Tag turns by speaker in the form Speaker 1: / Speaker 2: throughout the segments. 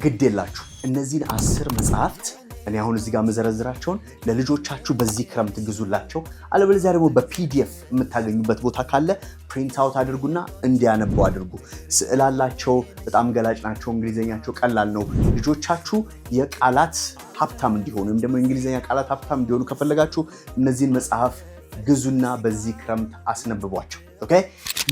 Speaker 1: ግድ የላችሁ፣ እነዚህን 10 መጽሐፍት እኔ አሁን እዚህ ጋር መዘረዝራቸውን ለልጆቻችሁ በዚህ ክረምት ግዙላቸው። አለበለዚያ ደግሞ በ PDF የምታገኙበት ቦታ ካለ print out አድርጉና እንዲያነቡ አድርጉ። ስዕል አላቸው፣ በጣም ገላጭ ናቸው፣ እንግሊዝኛቸው ቀላል ነው። ልጆቻችሁ የቃላት ሀብታም እንዲሆኑ ወይም ደግሞ የእንግሊዝኛ ቃላት ሀብታም እንዲሆኑ ከፈለጋችሁ እነዚህን መጽሐፍ ግዙና በዚህ ክረምት አስነብቧቸው። Okay፣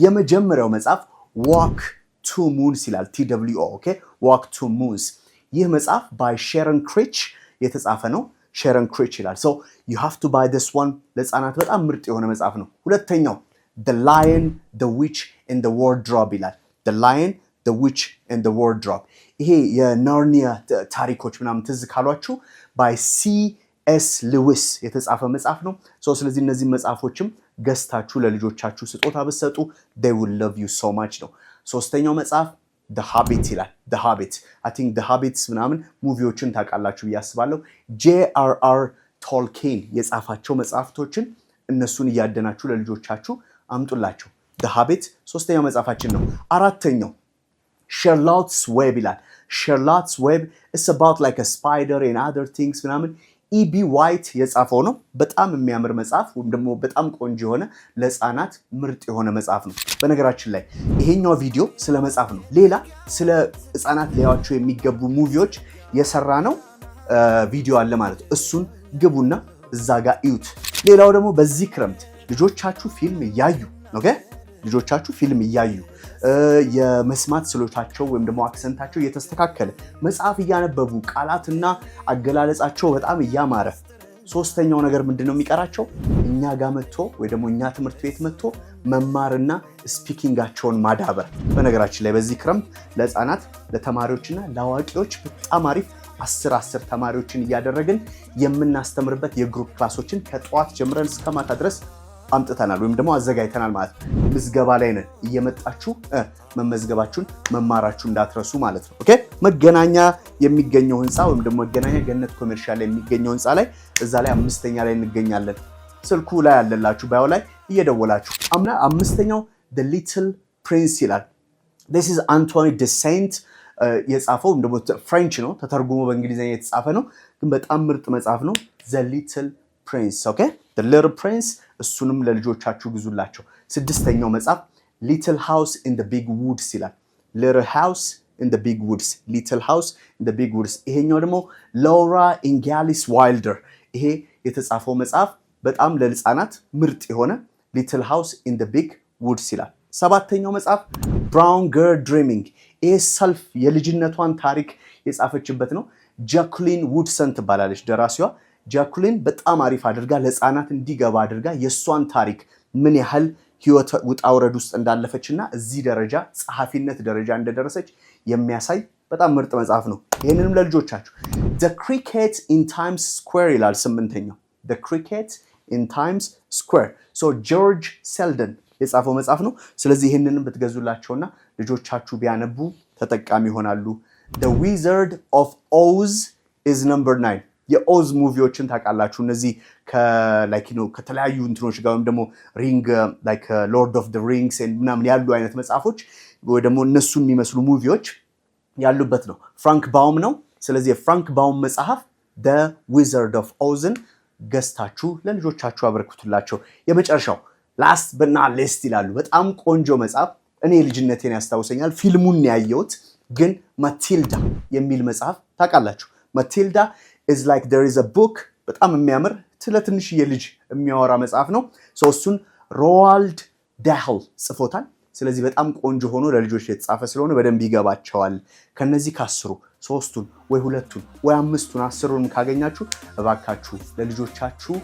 Speaker 1: የመጀመሪያው መጽሐፍ Walk Two Moons ይላል። TWO፣ okay፣ Walk Two Moons። ይህ መጽሐፍ by Sharon Creech የተጻፈ ነው። Sharon Creech ይላል። So you have to buy this one። ለህፃናት በጣም ምርጥ የሆነ መጽሐፍ ነው። ሁለተኛው The Lion, the Witch and the Wardrobe ይላል። The Lion, the Witch and the Wardrobe፣ ይሄ የናርኒያ ታሪኮች ምናምን ትዝ ካሏችሁ by C.S. Lewis የተጻፈ መጽሐፍ ነው። ስለዚህ እነዚህ መጽሐፎችም ገዝታችሁ ለልጆቻችሁ ስጦታ ብትሰጡ they will love you so much ነው። ሶስተኛው መጽሐፍ The Hobbit ይላል። The Hobbit፣ I think The Hobbits ምናምን movie ዎችን ታውቃላችሁ ብዬ አስባለሁ። J.R.R. Tolkien የጻፋቸው መጽሐፍቶችን እነሱን እያደናችሁ ለልጆቻችሁ አምጡላቸው። The Hobbit ሶስተኛው መጽሐፋችን ነው። አራተኛው Charlotte's Web ይላል። Charlotte's Web is about like spider and other things ምናምን፣ E.B. White የጻፈው ነው። በጣም የሚያምር መጽሐፍ ወይም ደግሞ በጣም ቆንጆ የሆነ ለህፃናት ምርጥ የሆነ መጽሐፍ ነው። በነገራችን ላይ ይሄኛው ቪዲዮ ስለ መጽሐፍ ነው። ሌላ ስለ ህፃናት ሊያዩዋቸው የሚገቡ movie ዎች የሰራነው ቪዲዮ አለ ማለት ነው። እሱን ግቡና እዛ ጋር እዩት። ሌላው ደግሞ በዚህ ክረምት ልጆቻችሁ ፊልም እያዩ፣ okay፣ ልጆቻችሁ ፊልም እያዩ የመስማት ችሎታቸው ወይም ደግሞ accent ኣቸው እየተስተካከለ፣ መጽሐፍ እያነበቡ ቃላትና አገላለጻቸው በጣም እያማረ፣ ሶስተኛው ነገር ምንድን ነው የሚቀራቸው? እኛ ጋር መጥቶ ወይ ደግሞ እኛ ትምህርት ቤት መጥቶ መማርና speaking ኣቸውን ማዳበር። በነገራችን ላይ በዚህ ክረምት ለህፃናት፣ ለተማሪዎችና ለአዋቂዎች በጣም አሪፍ 10 10 ተማሪዎችን እያደረግን የምናስተምርበት የ group class ኦችን ከጠዋት ጀምረን እስከ ማታ ድረስ አምጥተናል ወይም ደግሞ አዘጋጅተናል ማለት ነው። ምዝገባ ላይ ነን። እየመጣችሁ መመዝገባችሁን መማራችሁ እንዳትረሱ ማለት ነው። Okay፣ መገናኛ የሚገኘው ህንፃ ወይም ደግሞ መገናኛ ገነት ኮሜርሻል ላይ የሚገኘው ህንፃ ላይ፣ እዛ ላይ አምስተኛ ላይ እንገኛለን። ስልኩ ላይ ያለላችሁ bio ላይ እየደወላችሁ። አምና አምስተኛው The Little Prince ይላል። This is Antoine de Saint የጻፈው ወይም ደግሞ French ነው፣ ተተርጉሞ በእንግሊዝኛ የተጻፈ ነው፣ ግን በጣም ምርጥ መጽሐፍ ነው። The Little Prince፣ okay፣ The Little Prince፣ እሱንም ለልጆቻችሁ ግዙላቸው። ስድስተኛው መጽሐፍ Little House in the Big Woods ይላል። Little House in the Big Woods፣ Little House in the Big Woods። ይሄኛው ደግሞ Laura Ingalls Wilder ይሄ የተጻፈው መጽሐፍ በጣም ለህፃናት ምርጥ የሆነ Little House in the Big Woods ይላል። ሰባተኛው መጽሐፍ Brown Girl Dreaming፣ ይሄ self የልጅነቷን ታሪክ የጻፈችበት ነው። Jacqueline Woodson ትባላለች ደራሲዋ። ጃኩሊን በጣም አሪፍ አድርጋ ለህፃናት እንዲገባ አድርጋ የእሷን ታሪክ ምን ያህል ህይወት ውጣ ውረድ ውስጥ እንዳለፈች እና እዚህ ደረጃ ጸሐፊነት ደረጃ እንደደረሰች የሚያሳይ በጣም ምርጥ መጽሐፍ ነው። ይህንንም ለልጆቻችሁ። The Cricket in Times Square ይላል ስምንተኛው። The Cricket in Times Square፣ so George Selden የጻፈው መጽሐፍ ነው። ስለዚህ ይህንንም ብትገዙላቸውና ልጆቻችሁ ቢያነቡ ተጠቃሚ ይሆናሉ። The Wizard of Oz is number 9። የ Oz movie ዎችን ታውቃላችሁ። እነዚህ ከተለያዩ እንትኖች ጋር ወይም ደግሞ ring like Lord of the Rings ምናምን ያሉ አይነት መጽሐፎች ወይ ደግሞ እነሱን የሚመስሉ movie ዎች ያሉበት ነው። Frank Baum ነው። ስለዚህ የ Frank Baum መጽሐፍ The Wizard of Oz ን ገዝታችሁ ለልጆቻችሁ አበርክቱላቸው። የመጨረሻው last but not least ይላሉ። በጣም ቆንጆ መጽሐፍ፣ እኔ ልጅነቴን ያስታውሰኛል። ፊልሙን ያየሁት ግን Matilda የሚል መጽሐፍ ታውቃላችሁ። Matilda is like there is a book፣ በጣም የሚያምር ስለ ትንሽዬ ልጅ የሚያወራ መጽሐፍ ነው። እሱን Roald Dahl ጽፎታል። ስለዚህ በጣም ቆንጆ ሆኖ ለልጆች የተጻፈ ስለሆነ በደንብ ይገባቸዋል። ከነዚህ ከ10ሩ ሶስቱን ወይ ሁለቱን ወይ አምስቱን 10ሩንም ካገኛችሁ እባካችሁ ለልጆቻችሁ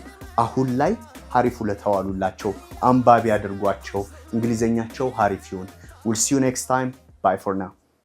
Speaker 1: አሁን ላይ ሀሪፍ ውለታ ዋሉላቸው፣ አንባቢ አድርጓቸው፣ እንግሊዘኛቸው ሀሪፍ ይሁን። We'll see you next time. Bye for now.